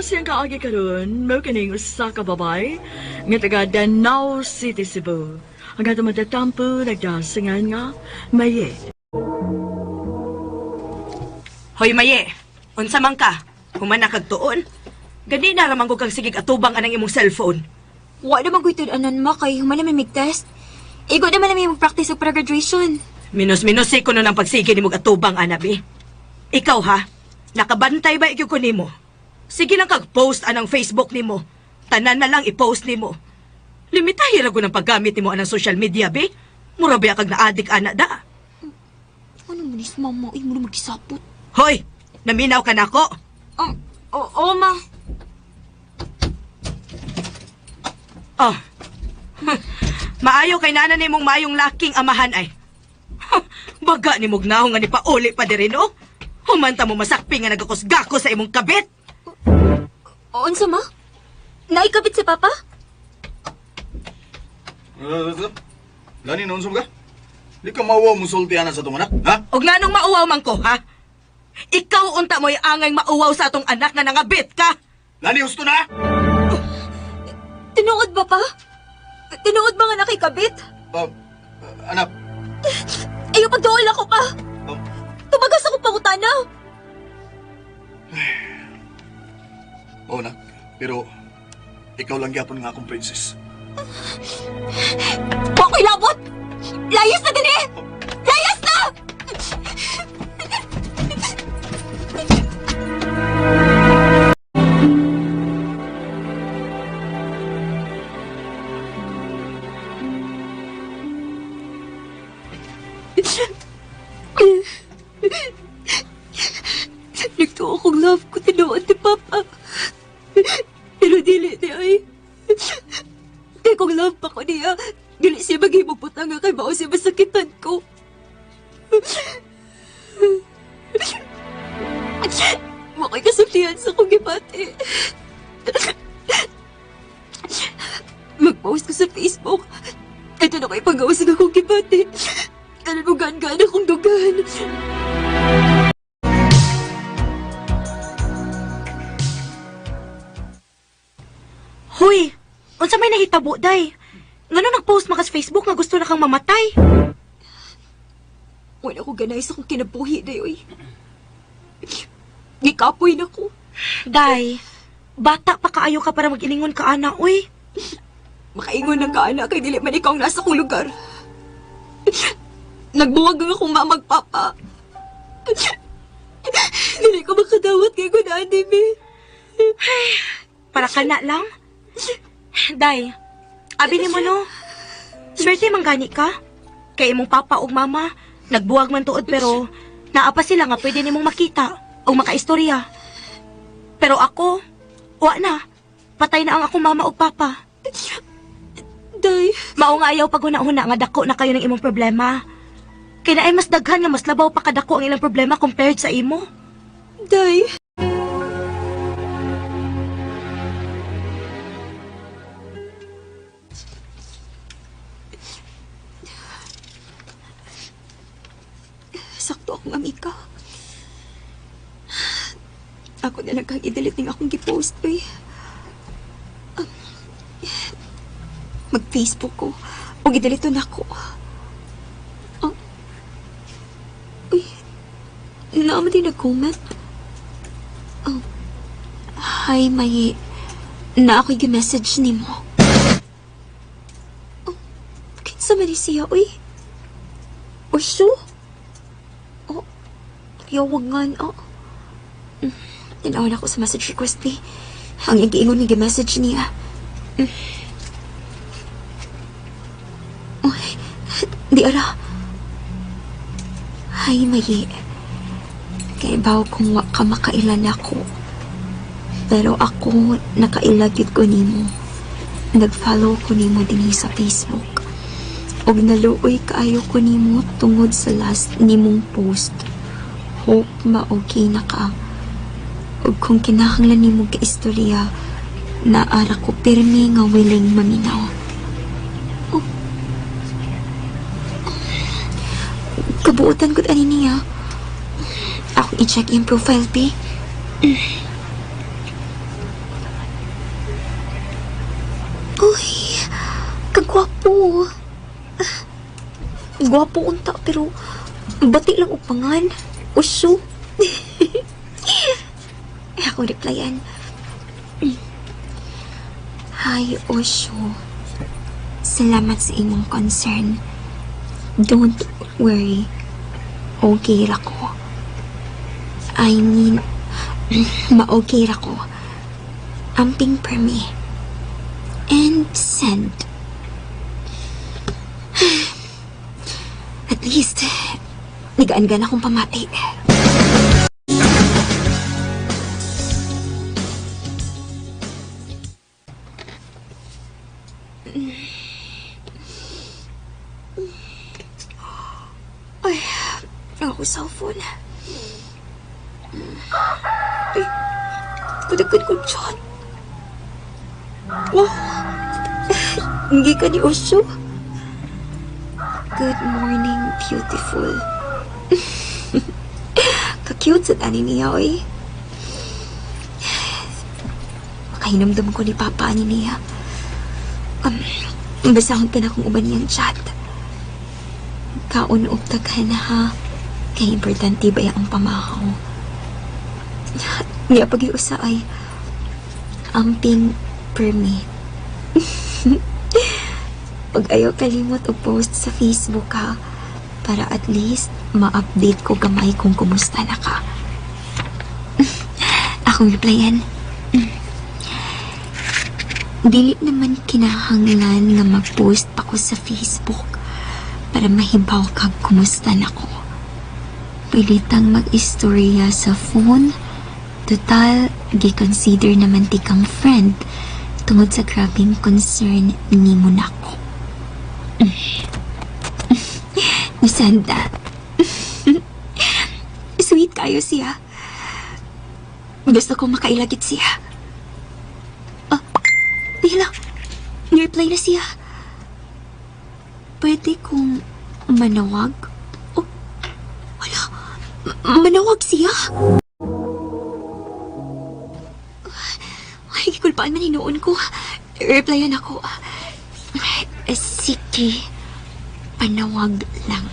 siyang kaagi karon mao kining usa ka babay nga taga Danao City, Cebu. Ang atong matatampo nagdasingan nga Maye. Hoy Maye, unsa man ka? Human na kag tuon. Gani na ramang ko kag sigig atubang anang imong cellphone. Wa naman ko'y tudanan ma kay human naman mig-test. Igo naman namin mag-practice og para-graduation. Minus-minus ko nun ang pagsige nimo atubang anabi. Ikaw ha, nakabantay ba ikyo ko nimo? Sige lang kag post anang Facebook nimo. Tanan na lang i-post nimo. Limitahi ra ko ng paggamit nimo anang social media be. Mura ba kag naadik ana da? Ano man is mama, ay mo magisapot. Hoy, naminaw ka nako. Oo, ma. Oh. Maayo kay nana nimong maayong laking amahan ay. Baga ni mugnaho nga ni pauli pa diri no. Humanta mo masakpi nga nagakusgako sa imong kabit. Unsa ma? Naikabit si papa? Lani, noon ka? Di ka mauwaw musulti ana sa itong anak, ha? Og nganong mauwaw man ko, ha? Ikaw unta mo'y angay mauwaw sa atong anak nga nangabit ka. Lani, husto na! Tinuod ba pa? Tinuod ba nga nakikabit? Anak, Ayaw pagduol ako pa. Tumagas ako pangutana. Oo, anak. Pero, ikaw lang gyapon nga akong princess. Wa ko'y labot! Layas na din eh! Layas na! Nagtuo kong love ko tinuod ni Papa. Pero dili di ay. Kay kung love pa ko niya, dili siya maghimog putanga kay mao siya masakitan ko. Mako'y kasultihan sa kong gibati. Mag-post ko sa Facebook. Ito na ko'y pag-gawas ng akong gibati. Ano mo gaan-gaan akong dugan. Hoy, unsa may nahitabo day? Ngano nagpost maka sa Facebook nga gusto na kang mamatay? Wala ko ganay sa akong kinabuhi, day, oy. Gikapoy na ko. Day, bata pa kaayo ka para mag-ilingon ka ana, oy. Makaingon na ka, anak, kay dili man ikaw ang nasa kong lugar. Nagbuwag nga akong mamagpapa. Dili ko makadawat kay gunaan, mi. Para ka na lang. Day, abi nimo no. Swerte man gani ka. Kay imong papa ug mama, nagbuwag man tuod pero naa pa sila nga pwede nimong makita o makaistorya. Pero ako, wa na. Patay na ang akong mama ug papa. Day, Mao nga ayaw paghuna-huna nga dako na kayo ng imong problema. Kay naay mas daghan nga mas labaw pa kadako ang ilang problema compared sa imo. Day. Sakto akong amika. Ako na lang kang i-delete ning akong gi-post, uy. Mag-Facebook ko. O i-delete na ako. Uy, naman din nag-comment. Oh, hi, may na ako'y gi-message ni mo. Oh, kinsa man ni siya, uy? Osyo? Oh, yawagan, oh. Tinawan ako sa message request, eh. Ang igiingon nga gi-message niya. Uy, di ara. Hi, Mayi. Kay baw kung wa ka makailan ako. Pero ako, nakaila gyud ko nimo. Nag-follow ko nimo dinhi sa Facebook. Og naluoy kaayo ko nimo tungod sa last nimong post. Hope ma-okay na ka. Og kung kinahanglan nimo ka istorya, naara ko pirmi nga willing maminaw. Oh. Kabuotan gud ani niya. Akong i-check yung profile, B. Kagwapo. Gwapo unta pero bati lang upangan. Usyo. Ay, ako replyan. Hi, Osho. Salamat sa imong concern. Don't worry. Okay ra ko. I mean, ma-okay ra ko. Amping per me. And send. At least, nagaan-gan akong pamati. Ay, ang ako cellphone. Ay, kudagkad ko chat. Wow! Hindi ka ni Osho. Good morning, beautiful. Ka-cute sa tani niya, oy. Makahinamdam ko ni Papa ani niya. Basahon ka na kung uban niyang chat. Kaon og taghan ha. Kay importante ba ang pamahaw. Niya pag-iusa ay amping permi. Pag ayaw kalimot og post sa Facebook ha, para at least ma-update ko gamay kung kumusta na ka. Akong replyan. Dili naman kinahanglan nga mag-post pa ko sa Facebook para mahibaw kag kumusta na ko. Pwede tang mag-istorya sa phone. Total, gi-consider naman ti kang friend tungod sa grabing concern nimo nako. Nisanda. Sweet kayo siya. Gusto ko makailagit siya. Ah, dila. Ni-reply na siya. Pwede kong manawag? Oh, wala. Manawag siya? Ay, kulpaan man hinuon ko. Replyan ako. Sige. Panawag lang.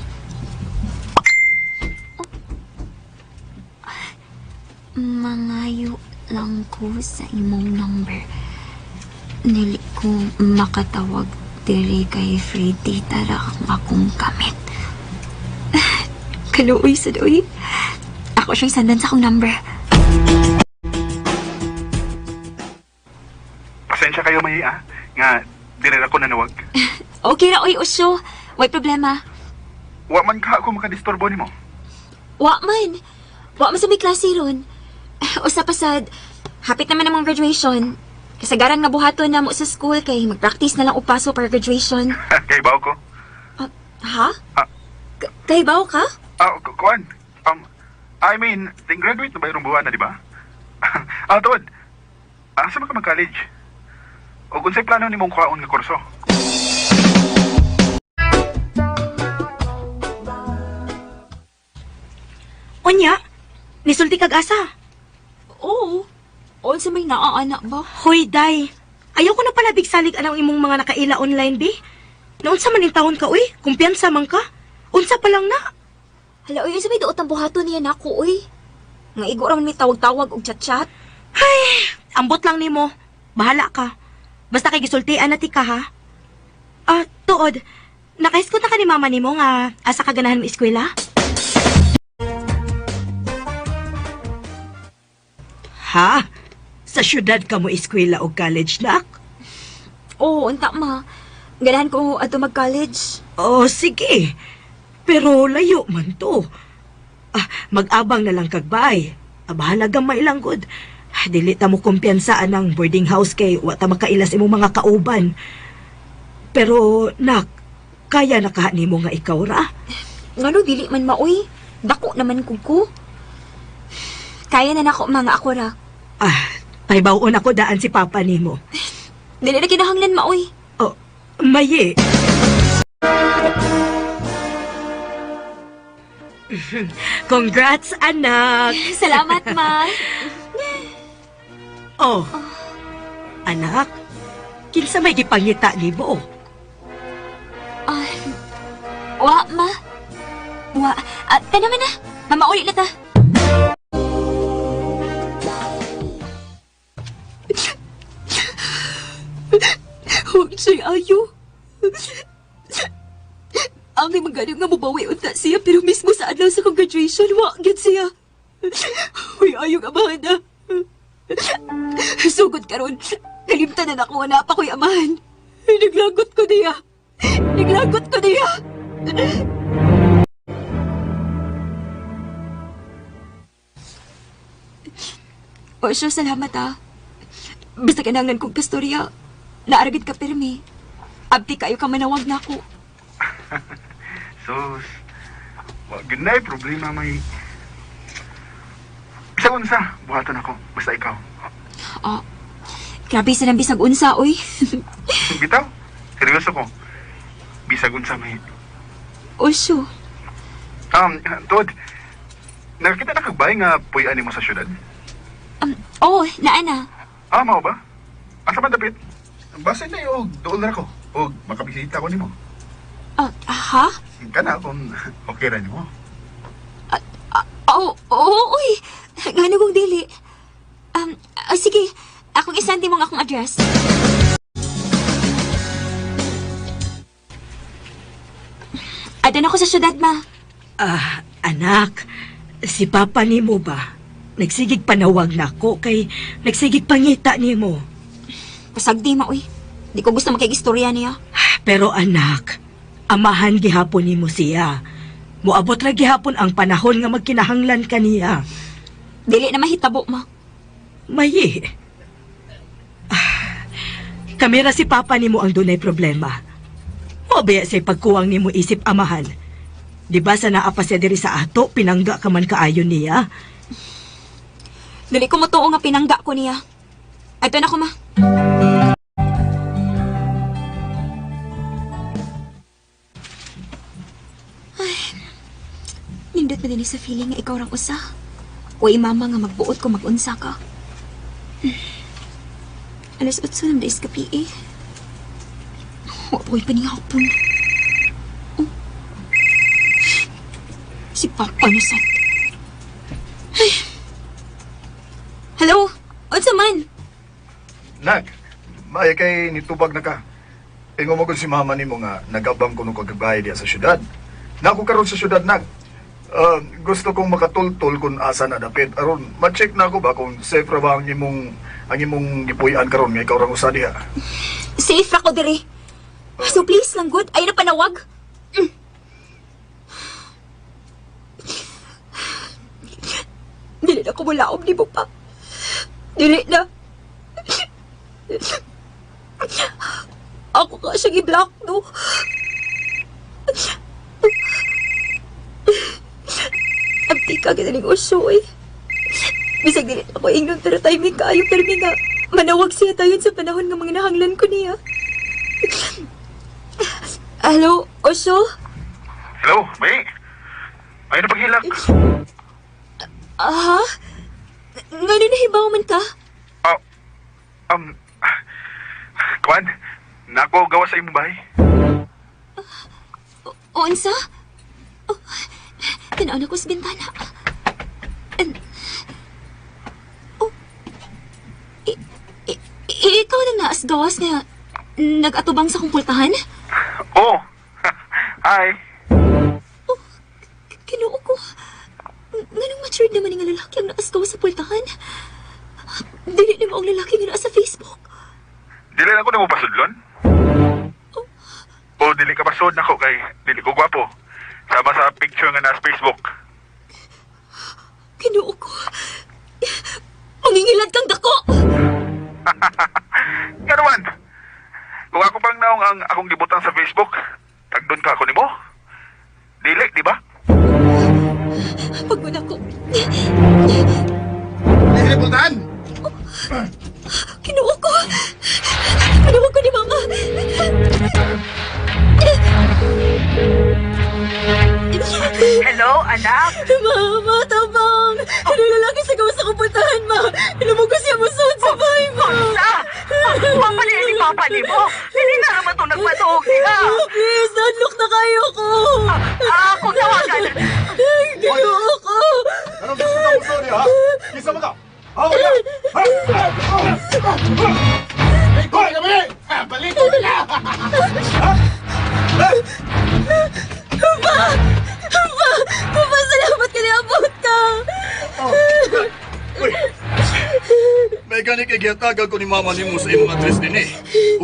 Mangayo lang ko sa imong number. Nili ko makatawag diri kay free data ra ang akong gamit. Kaluoy sa doy. Ako siyang sandan sa akong number. Pasensya kayo, May, ah. Nga, dire ako nanawag. Okay ra, oy, Osyo. Way problema. Wa man ka ako makadisturbo nimo. Wa man. Wa man sa may klase ron. Usa pa sad, hapit naman namang graduation. Kasagaran nga buhaton na mo sa school kay mag-practice na lang og paso para graduation. Kay baw ko. Ha? Ah. Kay baw ka? Ah, kuan. I mean, ting graduate na ba yung buwan na, di ba? Ah, tuod. Asa man ka mag-college? O kung sa'y plano nimong kuhaon nga kurso? Unya, nisulti kag asa. Oo. Unsa may naa-ana ba? Hoy, day. Ayaw ko na pala bigsalig anang imong mga nakaila online, bi. Naunsa man taon ka, uy? Kumpiyansa man ka? Unsa pa lang na? Hala, uy, unsa may duot ang buhaton niya nako, uy. Nga igo ra man may tawag-tawag og chat-chat. Ambot lang nimo. Bahala ka. Basta kay gisultian na ti ka, ha? Ah, tuod. Nakahiskot na ka ni mama nimo nga asa ka ganahan mo eskwela? Ha? Sa syudad ka mo eskwela o college, nak? Oo, unta ma. Ganahan ko ato mag-college. Oh, sige. Pero layo man to. Ah, mag-abang na lang kagbay. Ah, bahala gamay lang gud. Ah, dili ta mo kumpiyansaan ang boarding house kay wa ta makailas imong mga kauban. Pero nak, kaya na kaha nimo nga ikaw ra. Ngano dili man maoy. Dako naman kug ko. Kaya na nako mga ako ra. Ah, pahibaw-on ako daan si papa nimo. Dili na kinahanglan maoy. Oh, maye. Congrats, anak. Salamat, ma. Oh. Anak, kinsa may gipangita nimo? Wa, ma. Wa. Tanaman na. Mamauli na ta. Huwag siya ayo. Ang magaling nga mubawi unta siya pero mismo sa adlaw sa kong graduation, wa gyud siya. Uy, ayong amahan na. Sugod karon, kalimtan na nako na pa ko'y amahan. Naglagot ko niya. Naglagot ko niya. O siya, salamat ah. Basta kinahanglan kong kastorya. Naaragid ka pirmi. Abti kayo ka manawag na ako. Sus, wa gyud na problema may. Bisag unsa, buhaton ako, basta ikaw. Ah, grabe sa nang bisag unsa, oy. Bitaw, seryoso ko. Bisag unsa may. Osyo, Tod, nakakita na kagbay nga puy-an nimo sa syudad? Oh, naa na. Ah, mao ba? Asa man dapit? Basta na og dool ra ko. Og makabisita ko nimo. Ah, ha? Kana kung okay ra nimo. Oo, oh, oy. Ngano kong dili. Sige, akong isandi mo ang akong address. Adan ako sa syudad, ma. Ah, anak, si Papa nimo ba? Nagsigig panawag nako kay nagsigig pangita nimo. Pasagdi, ma, oy. Di ko gusto makigistorya niya. Pero anak, amahan gihapon nimo siya. Moabot ra gihapon ang panahon nga magkinahanglan kaniya. Dili na mahitabo, ma. Mayi. Ah, kami ra si Papa nimo ang dunay problema. Mo ba say pagkuwang nimo isip amahan? Di ba sa naa pa siya diri sa ato, pinangga ka man kaayo niya? Dili ko motoo nga pinangga ko niya. Ato na ko, ma. Ay, nindot na din sa feeling nga ikaw rang usa. O mama nga magbuot ko magunsa ka. 8:00 na days ka PA. Wa ko'y panihapon. Oh. Si Papa na sad. Hello? Unsa man? Nak, maya kay nitubag na ka. Ingon mo gud si mama nimo nga nagabang kuno kagabay diya sa syudad. Nako karon sa syudad nak. Gusto kong makatultol kung asa na dapit aron ma-check na ako ba kung safe ra ba ang imong gipuy-an karon nga ikaw ra usa diha. Safe ra ko diri. So please lang good, ay na panawag. Dili na ko mulaom ni mo pa. Dili na. Ako ka siyang i-block, no? Abti ka ginaling usyo, eh. Bisag dili na ako ingnon pero timing kaayo pero nga manawag siya tayon sa panahon nga mga nahanglan ko niya. Hello, Osho? Hello, may. Ay na paghilak. Aha? Ngano nahibaw man ka? Ah, kuan, nako gawa sa imong bahay. O, unsa? Oh, tanaw na ko sa bintana. Oh, ikaw na naas gawas nga nag-atubang sa kong pultahan? Oh. Hi. Oh, Kinoo ko. Nganong matured naman nga lalaki ang naas gawas sa pultahan? Dili na mo ang lalaki nga naa sa Facebook. Dili na ko nimo pasudlon. O dili ka pasud nako kay dili ko gwapo. Sama sa picture nga nasa Facebook. Kinoo ko. Mangingilad kang dako! Nga naman. Kung ako bang naong ang akong gibutang sa Facebook, tagdon ka ako nimo? Dili, di ba? Pagod ako. Dili pultahan. Kinuha ko. Kinuha ko ni Mama. Hello, anak? Mama, tabang! Ano lalaki sa gawas sa kupuntahan, ma? Ilumog ko siya musuot sa bahay, ma! Unsa? Wa pa ni Papa nimo. Dili na naman to nagpatuog niya. Oh, please, nadlock na kayo ko! May gani kay gihatagan ko ni mama nimo sa imong address dinhi.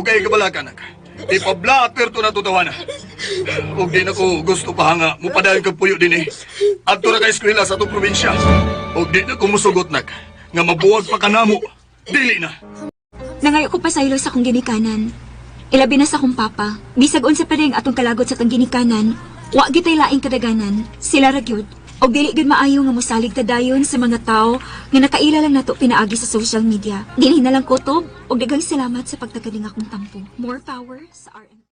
Ug kay kabala ka, nak. Ipablater to na tutawana. Ug di na ko gusto pa nga mupadayon kag puyo dinhi. Adto ra ka eskwela sa atong probinsya. Ug di na ko musugot, nak, nga mabuwag pa kanamo. Dili na. Nangayo ko pasaylo sa akong ginikanan. Ilabi na sa akong papa. Bisag unsa pa rin atong kalagot sa atong ginikanan, wa gitay laing kadaganan. Sila ra gyud. Og dili gyud maayo nga mosalig ta dayon sa mga tawo nga nakaila lang nato pinaagi sa social media. Dinhi na lang kutob og daghang salamat sa pagtagaling akong tampo. More power sa RM.